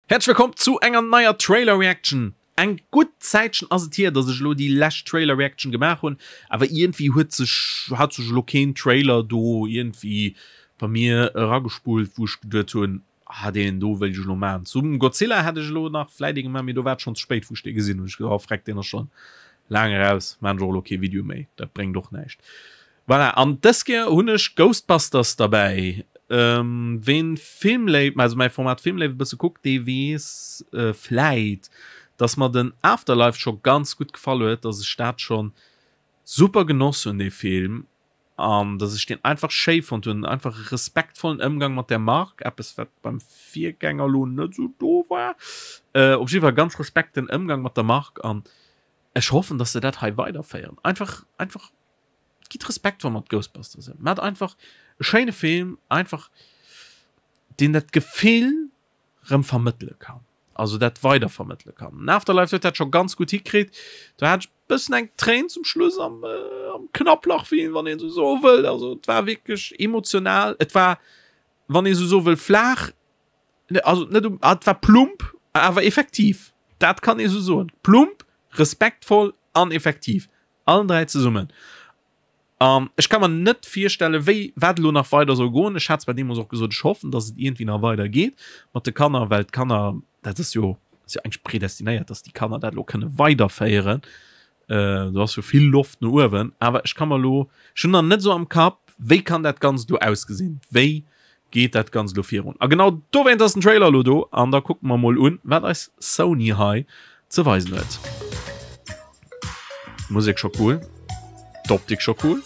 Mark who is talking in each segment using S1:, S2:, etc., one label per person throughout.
S1: Häerzlech wëllkomm zu enger neier Trailer Reaction. Eng gutt Zäitchen ass et hier, dass ech elo déi lescht Trailer Reaction gemaach hunn, awer iergendwéi huet sech hat sech elo keen Trailer do iergendwéi bei mir eragespullt, wou ech geduet hunn, ah deen do wéilt ech elo maachen. Zum Godzilla hätt ech elo nach vläit ee gemaach, mee do war et schonn ze spéit wou ech dee gesinn hunn. Ech gesot, oh freck, deen ass schonn laang eraus, maachen ech och elo kee Video méi, dat bréngt och näischt. Voilà, an dës Kéier hunn ech Ghostbusters derbäi. Ween Filmléiw, also mäi Format Filmléiw e bësse kuckt, dee weess vläit, dass mer den Afterlife scho ganz gutt gefall huet, dass ech dat scho super genoss hunn, dee Film, an dass ech deen einfach schéi fonnt hunn, einfach e respektvollen Ëmgang mat där Mark, eppes wat beim Virgänger elo net esou do war. Op jidde Fall ganz respekten Ëmgang mat der Mark an ech hoffen, dass se dat hei weiderféieren. Einfach, einfach. Gitt respektvoll mat Ghostbusters ëm. Maacht einfach e schéine Film, einfach deen dat Gefill rëm vermëttele kann, also dat weider vermëttele kann. Den Afterlife huet dat scho ganz gutt hikritt. Do hat ech bëssen eng Tréin zum Schluss am, äh, am Knapplach, wéi wann een esou soe wëll. Also et war wierklech emotional. Et war, wann ee sou soe wëll, flaach, also net um, et war plump, awer effektiv. Dat kann ee sou soen. Plump, respektvoll an effektiv. Allen 3 zesummen. An ech ka mer net virstellen, wéi, wat elo nach weider soll goen. Ech hat zwar deemools och gesot, ech hoffen, dass et iergendwéi nach weider geet mat de Kanner, well d'Kanner, dat ass jo, ass jo eigentlech predestinéiert, dass déi Kanner dat elo kënne weiderféieren. Do ass jo vill Loft no uewen. Awer ech ka mer elo, ech hunn nach net esou am Kapp, wéi kann dat Ganzt elo ausgesinn, wéi geet dat Ganzt elo virun. A genau dowéint ass den Trailer elo do an da kucke mer mol un, wat eis Sony hei ze weisen huet. Musek scho cool, d'Optik scho cool.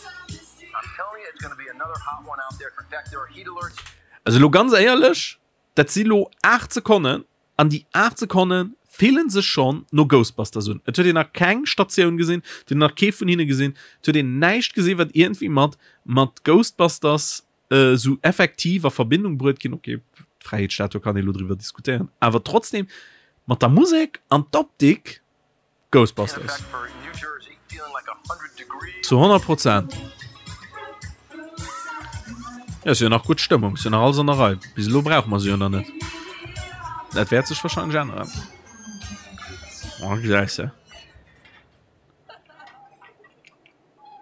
S1: Also elo ganz éierlech, dat si lo 8 Sekonnen an déi 8 Sekonne fillen sech schonn no Ghostbusters un. Et huet een nach keng Statioun gesinn, et huet een nach kee vun hinne gesinn, et huet een näischt gesinn, wat iergendwéi mat mat Ghostbusters esou effektiv a Verbindung bruet ginn. Ok, d'Fräiheetsstatue kann ee lo driwwer diskutéieren, awer trotzdem mat der Musek an d'Optik, Ghostbusters. Zu 100 Prozent. Ja, ass jo nach gutt Stëmmung, ass jo nach alles an der Rei. Bis elo brauche mer se jo nach net. Dat wäert sech wahrscheinlech änneren. Oh, gesäis de.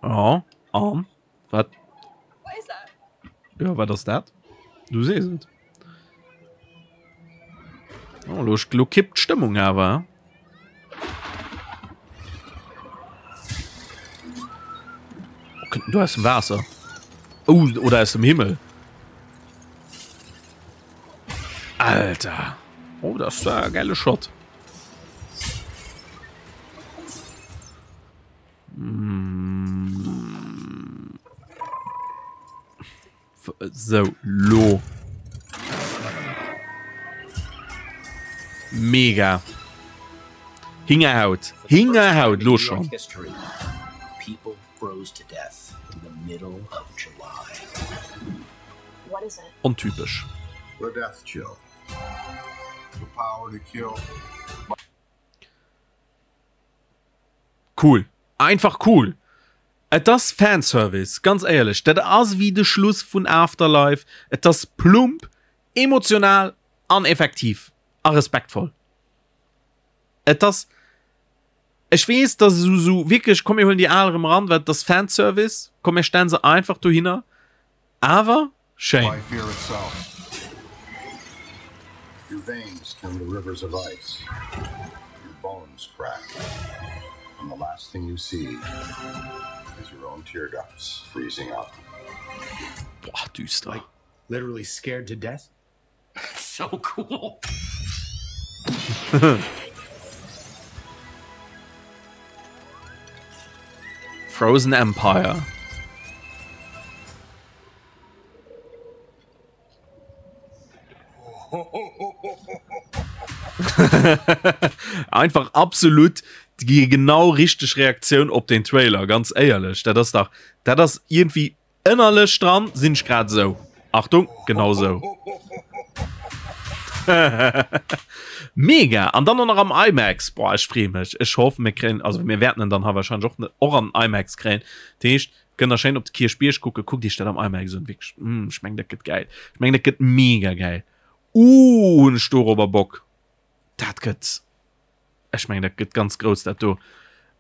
S1: Oh, an? Wat? Ja, wat ass dat? Du sees et. Oh, lo, lo kippt d'Stëmmung awer. Oh, kënnt du aus dem Waasser? Oh, oder aus dem Himmel? Alter. Oh, das war ein geiler Shot. Sou, lo. Mega. Hingerhaut. Hingerhaut, lo schon. Ontypesch. Cool. Einfach cool. Et ass Fanservice, ganz éierlech. Dat ass wéi de Schluss vun Afterlife. Et ass plump, emotional an effektiv a respektvoll. Et ass, ech weess, dass esou, esou wierklech, komm mir huelen déi al erëm eran, well et ass Fanservice, komm mir stellen se einfach dohinner. Awer schéin. Boah, düster.
S2: So cool.
S1: Frozen Empire. Einfach absolut déi genau richteg Reaktioun op den Trailer, ganz éierlech. Dat ass dach, dat ass iergendwéi Ënnerlech dran sinn ech grad esou. Achtung, genau esou. Mega! An dann och nach am IMAX. Boah, ech freeë mech. Ech hoffen, mir kréien, also mir wäerten en dann ha wahrscheinlech och net och an IMAX kréien. Dat heescht, kënnt der schéin op de Kierchbierg kucken. Kuckt iech dat am IMAX un. Wierklech, mm, ech mengen, dat gëtt gäil. Ech mengen, dat gëtt mega gäil. Uh, hunn ech dorobber Bock. Dat gëtt, ech mengen dat gëtt ganz grouss dat do.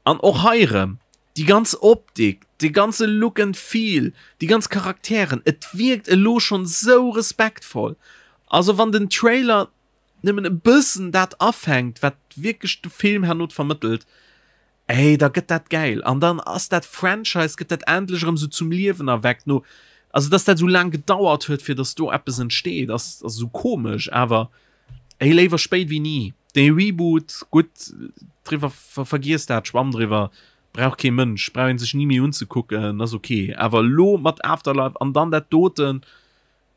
S1: An och hei erëm, déi ganz Optik, dee ganze Look and Feel, déi ganz Charakteren, et wierkt elo schonn sou respektvoll. Also wann den Trailer nëmmen e bëssen dat afänkt, wat wierklech de Film herno vermëttelt, ey, da gëtt dat gäil. An dann ass dat Franchise, gëtt dat endlech erëm sou zum Liewen erweckt no, also dass dat sou laang gedauert huet, fir dass do eppes entsteet, ass ass sou komesch, awer ey, léiwer spéit wéi ni. Dee Reboot, gutt, driwwer, vergiesst dat, schwamm driwwer, brauch kee Mënsch, brauch een sech ni méi unzekucken, ass ok. Awer elo mat Afterlife an dann dat doten,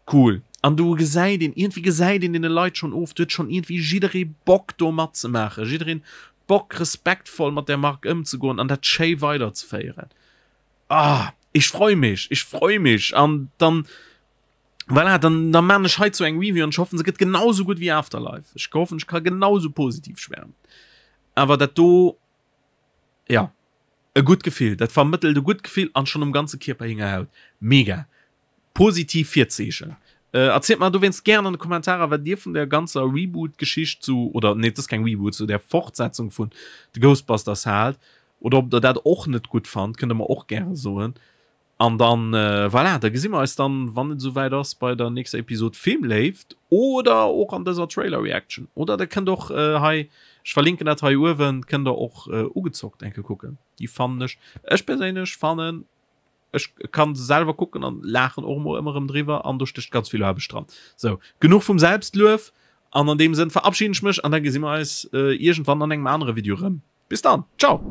S1: Cool. An do gesäit een, iergendwéi gesäit een deene Leit schonn of, do huet schonn iergendwéi jidderee Bock do matzemaachen, jiddereen Bock respektvoll mat där Mark ëmzegoen an dat schéi weiderzeféieren. Ah, ich freu mich, ich freu mich. An dann, voilà, dann, dann maan ech heizou eng Review an ech hoffen se gëtt genau sou gutt wéi Afterlife. Ech hoffen ech ka genau sou positiv schwärmen. Awer dat do, ja, e gutt Gefill, dat vermëttelt e gutt Gefill an schonn um ganze Kierper Hingerhaut. Mega. Positiv Virzeechen. Erzielt mer dowéinst gären an de Kommentarer, wat dir vun der ganzer Reboot-Geschicht zu, oder nee, et ass keng Reboot, zu der Fortsetzung vun The Ghostbusters haalt. Oder ob der dat och net gutt fannt, kënnt der mer och gäre soen. An dann, voilà, da gesi mer eis dann, wann et esouwäit ass, bei der nächster Episod Filmléift oder och an dëser Trailer-Reaction. Oder der kënnt och hei, ech verlinken dat hei uewen, kënnt der och Ugezockt eng Kéier kucken. Déi fannen ech, ech perséinlech fannen, Ech kann se selwer kucken an laachen och emol ëmmer erëm driwwer an do stécht ganz vill Aarbecht dran. Sou, genuch vum Selbstluef an an deem Sënn verabschiden ech mech an da gesi mer eis iergendwann an engem anere Video erëm. Bis dann, ciao!